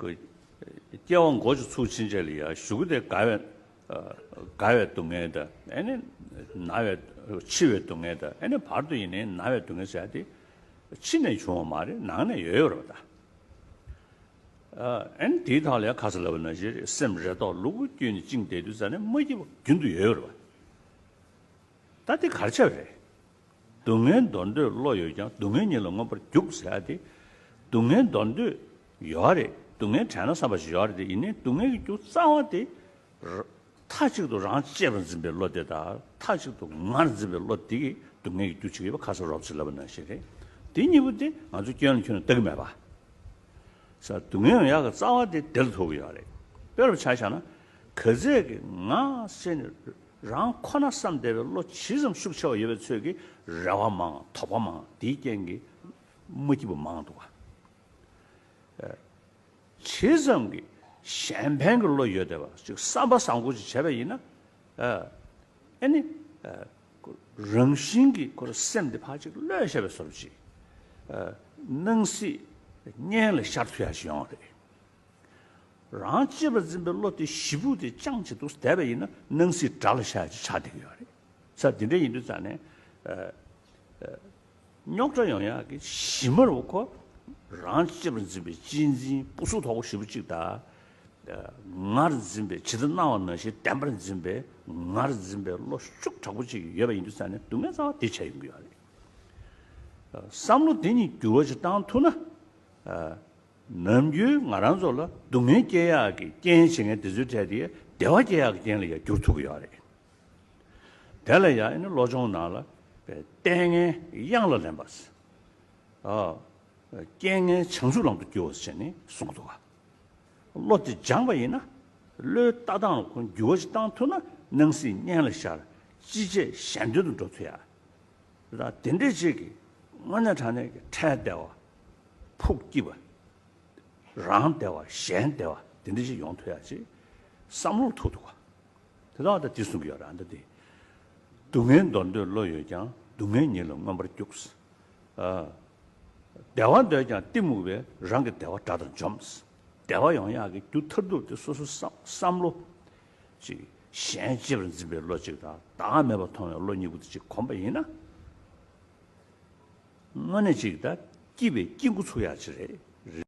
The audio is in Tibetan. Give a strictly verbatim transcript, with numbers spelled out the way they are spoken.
ཀྱི་སྐྱེ་བ་མགོ་ཅིག་ཚུགས་ཕྱིན་ཆད་ལ་ཡ་གཞུག་གུ་དེ་རྒ་བའི་ཨ་རྒ་བའི་སྡུག་བསྔལ་དང་ཨ་ནི་ན་བའི་འཆི་བའི་སྡུག་བསྔལ་དང་ཨ་ནི་བར་དུ་ཡིན་ནའི་ན་བའི་སྡུག་བསྔལ་ཟེར་ཡ་དེ་ཕྱི་ནས་བྱུང་བ་མ་རེད། ནང་ནས་ཡོད་ཡོད་རེད་པ། ད་ཨ་ནི་དེའི་ཐོག་ལ་ཡ་ཁ་སང་ལབ་པ་ནང་བཞིན་རེད། སེམས་རེ་དོགས་ལུ་གུ་བསྐྱོད་ནས་བཅིངས་བསྡད་དུས་ཙ་ནས་མ་སྐྱིད་པ་རྒྱུན་དུ་ཡོད་ཡོད་རེད་པ། ད་དེ་ག་རེ་བྱས་པ་རེད། སྡུག་བསྔལ་འདོར་འདོད་བློ་ཡོད་ཀྱང་སྡུག་བསྔལ་ཉིད་ལ་མངོན་པར་རྒྱུག་ཟེར་ཡ་དེ། སྡུག་བསྔལ་འདོར་འདོད་ཡོད་རེད། སྡུག་བསྔལ་དྲན་ན་བསམ་པ་ཞིག་ཡོད་རེད་དེ། ཡིན་ནའི་སྡུག་བསྔལ་གྱི་རྒྱུ་རྩ་བ་དེ་ར་མཐའ་གཅིག་ཏུ་རང་གཅེས་པར་འཛིན་པའི་བློ་དེ་དང་མཐའ་གཅིག་ཏུ་ངར་འཛིན་པའི་བློ་དེ་གིས་སྡུག་བསྔལ་གྱི་རྒྱུ་བྱེད་ཀྱི་ཡོད་པ་ཁ་སང་རོབ་ཙམ་ལབ་པ་ནང་བཞིན་རེད། དེ་གཉིས་པོ་དེ་ང་ཚོ་སྐྱོན་ལ་ཁྱོན་ནས་ལྟ་གི་མེད་པ། ས་སྡུག་བསྔལ་ཡོང་ཡག་གི་རྩ་བ་དེ་དེ་ལ་ཐུག་གི་ཡོད་རེད། དཔེར་ཆ་བཞག་ན། ག་ཚད་ཀྱི་ངར་ཟེར་ནས་རང་ཁོ་ན་བསམ་བསྡད་པའི་བློ་ཇི་ཙམ་ཤུགས་ཆེ་བ་ཡོད་པའི་ཚོད་ཀྱིས་རེ་བ་མང་དོགས་པ་མང་དེའི་རྐྱེན་གྱིས་མ་སྐྱིད་པ་མང་འདུག་ག་ཇི་ཙམ་གྱི་གཞན་ཕན་གྱི་བློ་ཡོད་བསྡད་པ་ཅིག་བསམ་པ་བཟང་པོ་ཅིག་བྱས་པ་ཡིན་ན། ཨ་ནི་རང་བཞིན་གྱིས་ཁོ་རང་སེམས་དེ་ཕར་ཅིག་གློད་བཞག་པའི་བཟོ་འདྲ་ཅིག་སྣང་སྲིད་གཉེན་ལ་ཤར་ཐུབ་ཡག་ཅིག་ཡོང་བ་རེད། རང་གཅེས་པར་འཛིན་པའི་བློ་དེ་ཞེ་པོ་དེ་རྐྱང་ཅིག་འདུག་བསྡད་པ་ཡིན་ན་སྣང་སྲིད་དགྲ་ལ་ཤར་ཡག་ཅིག་ཆགས་བསྡད་ཀྱི་ཡོད་རེད། ས་དེ་འདྲ་ཡིན་དུས་ཙང་ནས། རྙོག་དྲ་ཡོང་ཡག་གི་གཞི་མར་བ་ཁོ་རང་གཅེས་པར་འཛིན་པའི་གཅེས་འཛིན་སྤུ་སུ་དོག་པོ་ཞེ་པོ་ཅིག་དང་། ངར་འཛིན་པའི་ཇི་ལྟར་སྣང་བ་ནང་བཞིན་བདེན་པར་འཛིན་པའི་ངར་འཛིན་པའི་བློ་ཤུགས་དྲག་པོ་ཅིག་ཡོད་པ་ཡིན་དུས་ཙང་ནས་སྡུག་བསྔལ་རྩ་བ་དེ་ཆགས་ཡོང་གི་ཡོད་རེད། བསམ་བློ་དེ་གཉིས་འགྱུར་བ་ཅིག་བཏང་ཐུབ་ན། ནམ་རྒྱུན་ང་རང་ཚོ་ལ་སྡུག་བསྔལ་སྐྱེ་ཡག་གི་རྐྱེན་བྱེད་མཁན་དེ་ཚོའི་གྲས་དེ་བདེ་བ་སྐྱེ་ཡག་གི་རྐྱེན་ལ་ཡང་འགྱུར་ཐུབ་ཀྱི་ཡོད་རེད། དེ་ལ་ཡང་ཨ་ནི་བློ་སྦྱོང་ནང་ལ་ལྟས་ངན་གཡང་ལ་ལེན་པ། ཨ། རྐྱེན་ངན་བྱང་ཆུབ་ལམ་དུ་བསྒྱུར་བ་ཟེར་ནས་གསུངས་འདུག་ག་བློ་དེ་སྦྱངས་པ་ཡིན་ན། བློའི་ལྟ་སྟངས་ལ་ཁོ་འགྱུར་བ་ཞིག་བཏང་ཐུབ་ན་སྣང་སྲིད་གཉེན་ལ་ཤར། ཅི་བྱེད་གཞན་དོན་དུ་འགྲོ་ཐུབ་ཡ། ད་དེ་འདྲས་ཅིག་གིས་དངོས་གནས་དྲང་གནས་ཀྱི་འཕྲལ་བདེ་བ། ཕུགས་སྐྱིད་པ། རང་བདེ་བ་གཞན་བདེ་བ་དེ་འདྲས་ཅིག་ཡོང་ཐུབ་ཡ་ཅིག་བསམ་བློ་ཐུག་འདུག་ག་དེ་དག་ད་དེ་གསུང་གི་ཡོད་རེད། ཨ་ད་དེ། སྡུག་བསྔལ་འདོར་འདོད་བློ་ཡོད་ཀྱང་སྡུག་བསྔལ་ཉིད་ལ་མངོན་པར་རྒྱུག་ཨ། བདེ་བ་འདོད་ཀྱང་གཏི་མུག་པས་རང་གི་བདེ་བ་དགྲ་དང་འཇོམས། བདེ་བ་ཡོང་ཡག་གི་རྒྱུ་མཐར་ཐུག་དེ་སོ་སོ་བསམ་བསམ་བློ་ཅིག་གཞན་གཅེས་པར་འཛིན་པའི་བློ་ཅིག་དང་བདག་མེད་པར་མཐོང་བའི་བློ་གཉིས་པོ་དེ་ཅིག་གོམས་པ་ཡིན་ན། དངོས་གནས་ཅིག་ད་སྐྱིད་པའི་སྐྱིད་འགོ་ཚུགས་ཡག་ཅིག་རེད།